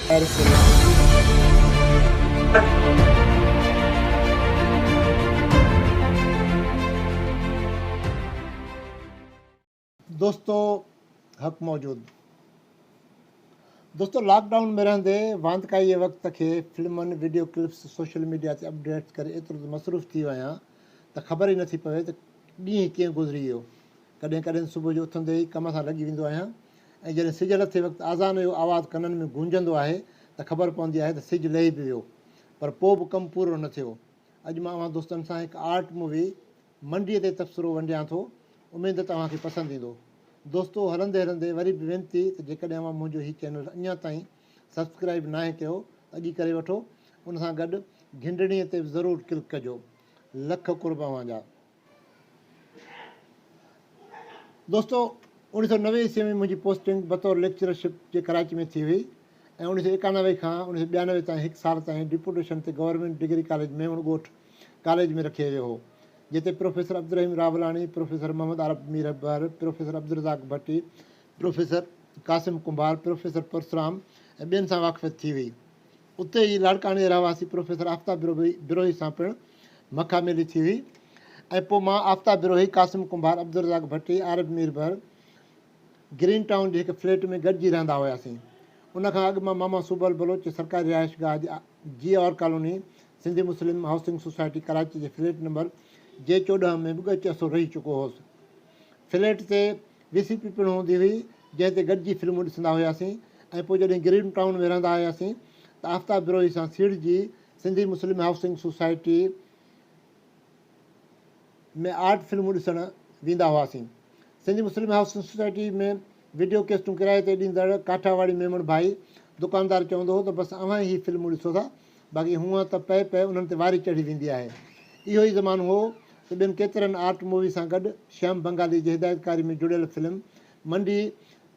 دوستو حق موجود دوستو لاڪ ڊائون ۾ رهندي واندڪائي وقت کي فلمن وڊيو ڪلپس سوشل ميڊيا تي اپڊيٽس ڪري ايترو ته مصروف ٿي ويو آهيان ته خبر ئي نٿي پوي ته ڏينهن ڪيئن گذري ويو. ڪڏهن ڪڏهن صبح جو اٿندي ئي ڪم سان لڳي ويندو آهيان ۽ جڏهن سج لٿي وقت آذان جو آواز ڪنن ۾ گونجندو آهي ته خبر پوندي آهي ته سج لهي به ويو پر پوء به ڪم پورو نه ٿيو. اڄ مان اوهان دوستن سان هڪ آرٽ مووي منڊيء تي تبصرو ونڊيان ٿو. اميد ته اوهان کي پسند ايندو. دوستو هلندي هلندي وري به وينتي ته جيڪڏهن اوهان منهنجو هي چينل اڃا تائين سبسڪرائيب ناهي ڪيو ته اڄ ئي ڪري وٺو. ان سان گڏ گهنڊڻيء تي به ضرور ڪلڪ ڪجو. لک قرب اوهان جا. دوستو اوڻيھ سو 90 عيسوي ۾ منهنجي پوسٽنگ بطور ليڪچرر شپ جي ڪراچي ۾ ٿي هئي ۽ اوڻيھ سو 91 کان اوڻيھ سو 92 تائين هڪ سال تائين ڊپوٽيشن تي گورنمينٽ ڊگري ڪاليج ميمڻ ڳوٺ ڪاليج ۾ رکيو ويو هو جتي professor Abdulrahim Rawalani, professor Muhammad Arif Mirbahar, professor Abdulrazzaq Bhatti, professor Qasim Kumbhar, professor Parsram ۽ ٻين سان واقفيت ٿي هئي. اتي ئي لاڙڪاڻي جي رهواسي پروفيسر آفتاب بروهي سان پڻ مکاميلي ٿي هئي ۽ پوء مان آفتاب بروهي، قاسم ڪنڀار، عبدالرزاق ڀٽي، عارب ميربحر گرين ٽائون جي هڪ فليٽ ۾ گڏجي رهندا هياسين. ان کان اڳ مان ماما صوبل بلوچ جي سرڪاري رهائشگاهه جي G R colony, Sindhi Muslim housing society Karachi جي فليٽ نمبر جي 14 ۾ به ڳچ عرصو رهي چڪو هوس. فليٽ تي وي سي پي پڻ هوندي هئي، جنهن تي گڏجي فلمون ڏسندا هياسين ۽ پوء جڏهن گرين ٽائون ۾ رهندا هياسين ته آفتاب بروهي سان سيڙجي سنڌي مسلم هائوسنگ سوسائٽي ۾ آرٽ فلمون ڏسڻ ويندا هئاسين. سنڌي مسلم هائوسنگ سوسائٽي ۾ وڊيو ڪيسٽون ڪرائي تي ڏيندڙ ڪاٺاواڙي ميمڻ ڀائي دڪاندار چوندو هو ته بس اوهان ئي هي فلمون ڏسو ٿا، باقي هونء ته پئي پئي انهن تي واري چڙهي ويندي آهي. اهو ئي زمانو هو ته ٻين ڪيترن آرٽ مووي سان گڏ شيام بنگالي جي هدايتڪاري ۾ جڙيل فلم منڊي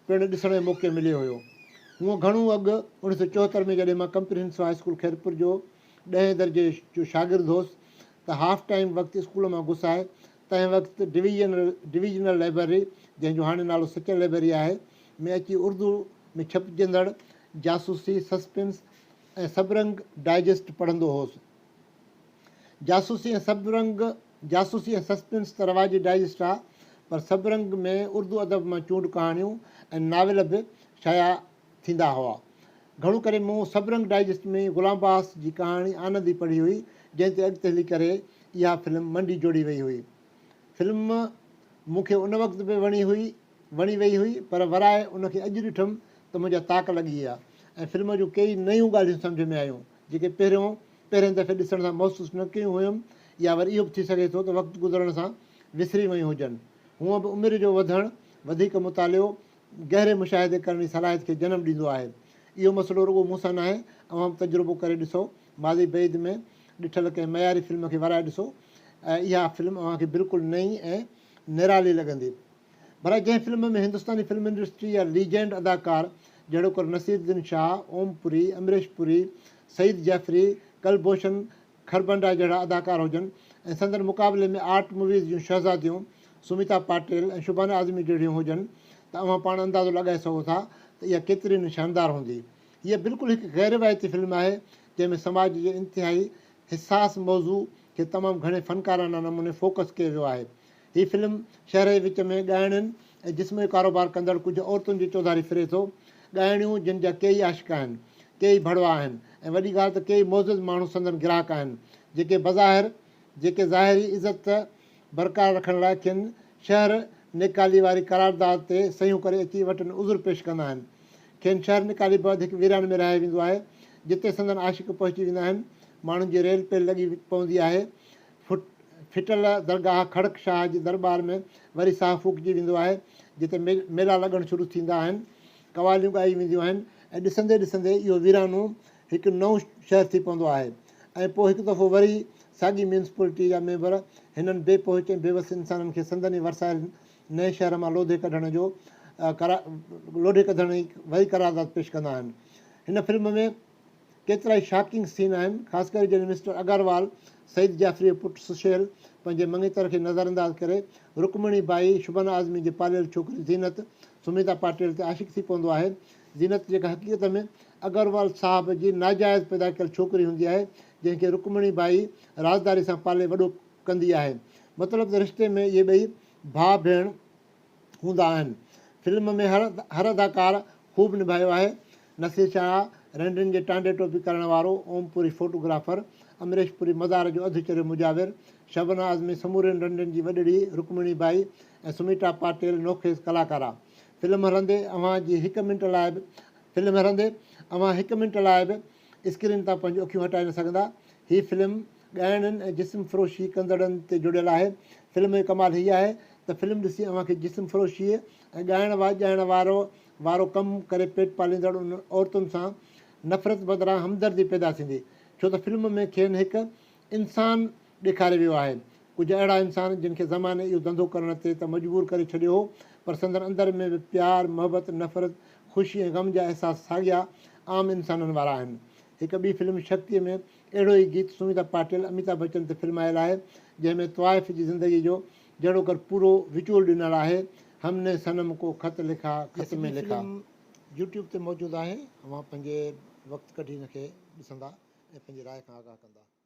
پڻ ڏسڻ جو موقعو مليو هيو. هونء گهڻو اڳ اوڻيھ سو 74 ۾ جڏهن مان ڪمپريهنسو هاء اسڪول خيرپور جو ڏهين درجي جو شاگرد هوس ته هاف ٽائيم وقت اسڪول مان گسائي تنهن وقت ڊويزنل لئبرري جنهن جو هاڻي نالو سچل لئبرري آهي ۾ اچي اردو ۾ ڇپجندڙ جاسوسي، سسپنس ۽ سبرنگ ڊائجسٽ پڙهندو هوس. جاسوسي ۽ سبرنگ جاسوسي ۽ سسپنس ته رواجي ڊائجسٽ آ پر سبرنگ ۾ اردو ادب مان چونڊ ڪهاڻيون ۽ ناول به شايع ٿيندا هئا. گهڻو ڪري مون سبرنگ ڊائجسٽ ۾ غلام عباس جي ڪهاڻي آنند ئي پڙهي هئي جنهن تي اڳتي هلي ڪري اها فلم منڊي جوڙي وئي هئي. فلم مون کي ان وقت به وڻي هئي وڻي وئي هئي پر ورائي ان کي اڄ ڏٺم ته منهنجا تاڪ لڳي ويا ۽ فلم جون ڪيئي نيون ڳالهيون سمجهه ۾ آيون جيڪي پهريون پهرين دفعي ڏسڻ سان محسوس نه ڪيون هيم يا وري اهو به ٿي سگهي ٿو ته وقت گذرڻ سان وسري ويون هجن. هونء به عمر جو وڌڻ، وڌيڪ مطالعو، گهري مشاهدي ڪرڻ جي صلاحيت کي جنم ڏيندو آهي. اهو مسئلو رڳو مون سان ناهي، اوهان به تجربو ڪري ڏسو. ماضي بعيد ۾ ڏٺل ڪنهن معياري فلم کي ورائي ڏسو. اها فلم اوهان کي بلڪل نئين ۽ نرالي لڳندي. ڀلا جنهن فلم ۾ هندستاني فلم انڊسٽري جا ليجنڊ اداڪار جهڙوڪر نصير الدين شاهه، اوم پوري، امريش پوري، سعيد جعفري، ڪلڀوشن کربنڊا جهڙا اداڪار هجن ۽ سندن مقابلي ۾ آرٽ موويز جون شهزاديون سميتا پاٽيل ۽ شبانه اعظمي جهڙيون هجن ته اوهان پاڻ اندازو لڳائي سگهو ٿا ته اها ڪيتري نه شاندار هوندي. هيء بلڪل هڪ غير روايتي فلم آهي جنهن ۾ سماج جي انتهائي حساس موضوع کي تمام گهڻي فنڪارانه نموني فوڪس ڪيو ويو آهي. هي فلم شهر جي وچ ۾ ڳائڻين ۽ جسم جو ڪاروبار ڪندڙ ڪجهه عورتن جي چوڌاري ڦري ٿو. ڳائڻيون جن جا ڪيئي عاشق آهن، ڪيئي ڀڙوا آهن ۽ وڏي ڳالهه ته ڪيئي معزز ماڻهو سندن گراهڪ آهن، جيڪي بظاهر جيڪي ظاهري عزت برقرار رکڻ لاء کين شهر نيڪالي واري قرارداد تي صحيحون ڪري اچي وٽن عذر پيش ڪندا آهن. کين شهر نيڪالي بعد هڪ ويران ۾ رهايو ويندو آهي، جتي سندن عاشق پهچي ويندا آهن. ماڻهن جي ريل پيل لڳي پوندي آهي. ڦٽل درگاهه کڙڪ شاهه جي درٻار ۾ وري ساهه ڦوڪجي ويندو آهي، جتي ميلا لڳڻ شروع ٿيندا آهن، قواليون ڳائي وينديون آهن ۽ ڏسندي ڏسندي اهو ويرانو هڪ نئون شهر ٿي پوندو آهي ۽ پوء هڪ دفعو وري ساڳي ميونسپلٽيء جا ميمبر هنن بي پهچ ۽ بيوس انسانن کي سندن ئي ورسايل نئين شهر مان لوڌي ڪڍڻ جو لوڍي ڪڍڻ جي وري قرارداد پيش ڪندا آهن. هن فلم ۾. ڪيترائي شاڪنگ سين آهن، خاص ڪري جڏهن مسٽر اگروال، سعيد جعفري جو پٽ سشيل، پنهنجي مڱيتر کي نظرانداز ڪري، رڪمڻي بائي، شبانه اعظمي جي پاليل ڇوڪري زينت، سميتا پاٽيل، تي عاشق ٿي پوندو آهي. زينت جيڪا حقيقت ۾ اگروال صاحب جي ناجائز پيدا ڪيل ڇوڪري هوندي آهي، جنهن کي رڪمڻي ٻائي رازداري سان پالي وڏو ڪندي آهي. مطلب ته رشتي ۾ اهي ٻئي ڀاء ڀيڻ هوندا آهن. فلم ۾ هر هر اداڪار خوب نڀايو آهي. نصير شاهه رنڊين جي ٽانڊي ٽوپي ڪرڻ وارو، اوم پوري فوٽوگرافر، امريش پوري مزار جو اڌ چريو مجاور، شبنا اعظمي سمورين رنڊين جي وڏڙي رڪمڻي ٻائي ۽ سميٽا پاٽيل نوخيز ڪلاڪارا. فلم هلندي اوهان جي هڪ منٽ لاء به فلم هلندي اوهان هڪ منٽ لاء به اسڪرين تان پنهنجون اکيون هٽائي نه سگهندا. هي فلم ڳائڻين ۽ جسم فروشي ڪندڙن تي جڙيل آهي. فلم جو ڪمال هي آهي ته فلم ڏسي اوهان کي جسم فروشيء ۽ ڳائڻ وڄائڻ وارو وارو ڪم ڪري پيٽ پاليندڙ انهن عورتن سان نفرت بدران همدردي پيدا ٿيندي ڇو ته فلم ۾ کين هڪ انسان ڏيکاريو ويو آهي. ڪجهه اهڙا انسان جن کي زماني اهو ڌنڌو ڪرڻ تي ته مجبور ڪري ڇڏيو هو پر سندن اندر ۾ به پيار، محبت، نفرت، خوشي ۽ غم جا احساس ساڳيا عام انسانن وارا آهن. هڪ ٻي فلم شڪتيء ۾ اهڙو ئي گيت سميتا پاٽيل اميتاڀ بچن تي فلمايل آهي جنهن ۾ طوائف جي زندگي جو جهڙوڪر پورو وچور ڏنل آهي هم ني صنم ڪو خط لکا هيء خط ۾ سڄي لکا. فلم يوٽيوب تي موجود آهي اوهان پنهنجي وقت ڪڍي ان کي ڏسندا ۽ پنهنجي راء کان آگاهه ڪندا.